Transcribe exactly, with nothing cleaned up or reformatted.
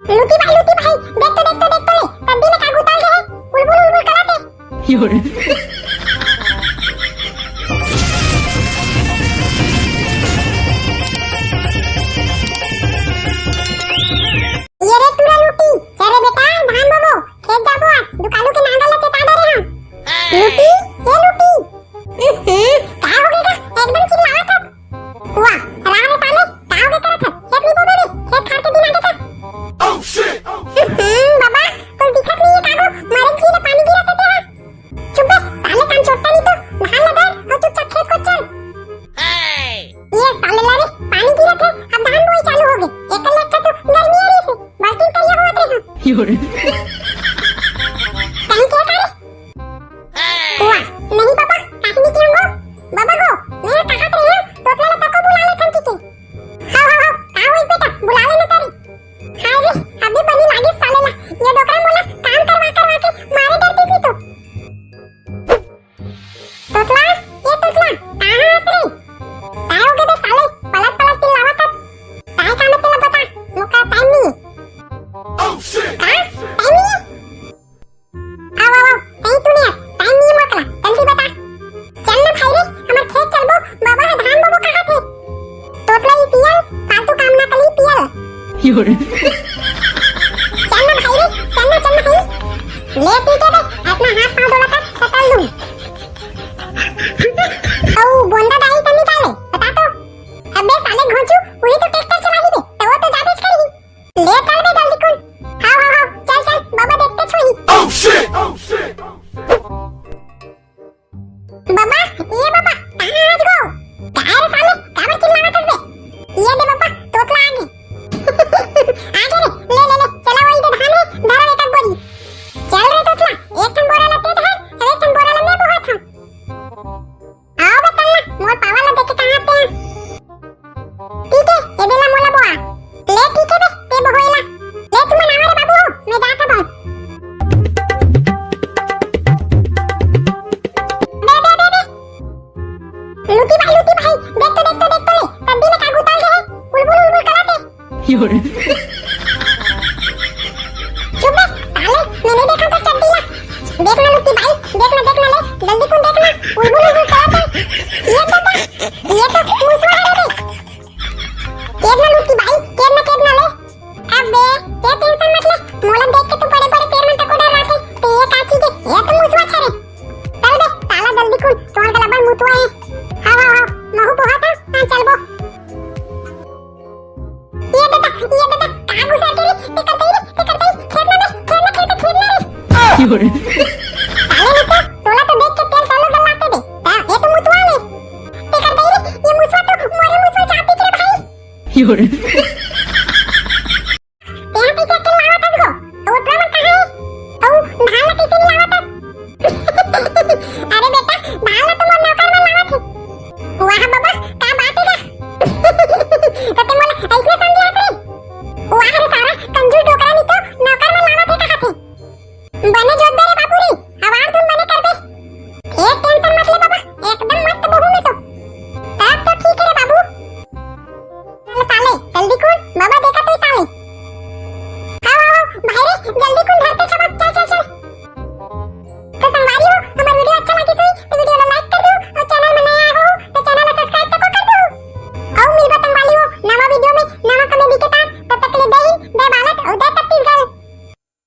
लुटी भाई, लुटी भाई, देख तो, देख तो, देख तो ले, कद्दी में का गुताल दे हे, उलबुल उलबुल करत हे। ये रे टूरा लुटी, चल रे बेटा, धान बोबो, खेत जाबो आज, दुकालू के नांगर ला चेता दे रे हम। लुटी, ये लुटी। हम्म, का हो गे गा? एकदम चिल्लावत हस। वाह, राह रे साले, का हो गे करत हस? खेत नहीं बोबे रे, खेत खार के दिन आ गे का? हम्म, बाबा, तोला दिखत नहीं हे का गो? मरे जी ले पानी गिरत हे तेहा। चुप बे, साले कान चोट्टा नहीं तो, नहा ले दे, और चुपचाप खेत को चल। ये साले ला रे, पानी गिरत हे, अब धान बोई चालू हो गे। एकर ले अच्छा तो गर्मी आ रही से, बाल्टी करिया होत रहे हम। कहीं के का रे? वाह, नहीं बाबा, काहे नहीं कहूँगो? बाबा गो, मैं कहा रहे हूँ, तोतला ला तको बुला ले थन की के। हाँ, हाँ, हाँ, का होई बेटा, बुला ले ना तारी। हाय रे, अभी बनी लागे साले ला, ये डोकरा मोला काम करवा करवा के मारे डरती थी तो। तोतला, ये तोतला, कहाँ हस रे? काय हो गे बे साले, पलट पलट चिल्लावत हस। काय काम हे तेला बता, मोका टाइम नहीं है। का? टाइम नहीं है? आओ, आओ, आओ, कहीं तू नहीं है, टाइम नहीं है मोकला, जल्दी बता। चल ना भाई रे, हमर खेत चलबो, बाबा ह धान बोबो कहा थे। तोतला ई पियल, फालतू काम ना करी पियल। चल ना भाई रे, चल ना, चल ना भाई। ले पी के बे, अपना हाथ पाँव धोला कर, तो कर लूँ। औ बोंदा दाई तो निकाले, बता तो। अबे साले घोंचू, वही तो ट्रैक्टर चलाही बे, तो वो तो जाबेच करही। ले चल बे जल्दी कुन। हाँ, हाँ, हाँ, चल, चल, बाबा देखते छुई। बाबा, ये बाबा, कहाँ आज गो? काय रे साले, काबर चिल्लावत हस बे? ये दे बाबा, तोतला आगे। आगे रे, ले, ले, ले, चला वही दे धान हे, धरा एक बोरी। चल रे तोतला, एक ठन बोरा ला ते धर, अउ एक ठन बोरा ला मैं बोहत हूँ। आओ बे तल्ला, मोर पावर ला देखे कहाँ आते हैं। ठीक है, ये बेला मोला बोआ। ले ठीक है बे, ते बोहोएला। ले तुमन आवा रे बाबू, मैं जात हूँ। बे, बे, बे, बे। लुटी भाई, लुटी भाई, देख तो, देख तो, देख तो ले, कद्दी में का गुताल दे हे, उलबुल, उलबुल करत हे। चुप बे, साले, मैं नहीं देखा था चड्डी ला। देख ना लुटी भाई, देख ना, देख ना ले, जल्दी कुन देख ना, उलबुल, उलबुल करत हे। ये तो का, ये तो मुसवा है रे। केद ना लुटी भाई, केद ना, केद ना ले। अबे, ये टेंशन मत ले, मोला देख के तो बड़े-बड़े शेर मन तको डर रहा थे। तो ये का चीज है? ये तो मुसवा छे रे। चल बे, साला जल्दी कुन, तोर गला बड़ मुतवा है। हाँ, हाँ, हाँ, महू बोहा था, हाँ, चल बो। ये बेटा, ये बेटा, का घुसा के रे? ते करते ही रे, ते करते ही, खेद ना बे, खेद ना, खेद ना, खेद ना रे। साले ने तो, तोला तो देख के तेल सालो गल लाते बे। हाँ, ये तो मुतवा ले। ते करते ही रे, ये मुसवा तो मोरे मुसवा चाहती रे भाई। तेहा कइसे अकेल लावत हस गो? अउ ओतरा मन कहाँ हे? अउ धान ला कइसे नइ लावत हस? अरे बेटा, धान ला तो मोर नौकर मन लावत हे। वाह बाबा, का बात हे गा? तो ते मोला अइसने समझे हस रे? वाह रे सारा, कंजूस डोकरा नी तो नौकर मन लावत हे कहत हे। बने जोतबे रे बाबू रे, अवार धुन बने करबे। ए टेंशन मत ले बाबा, एकदम मस्त बोहूं मैं तो। तब तो ठीक हे रे बाबू। चल ताले, जल्दी कुन, बाबा देखा तो ताले। आओ, आओ, आओ, भाई रे, जल्दी कुन,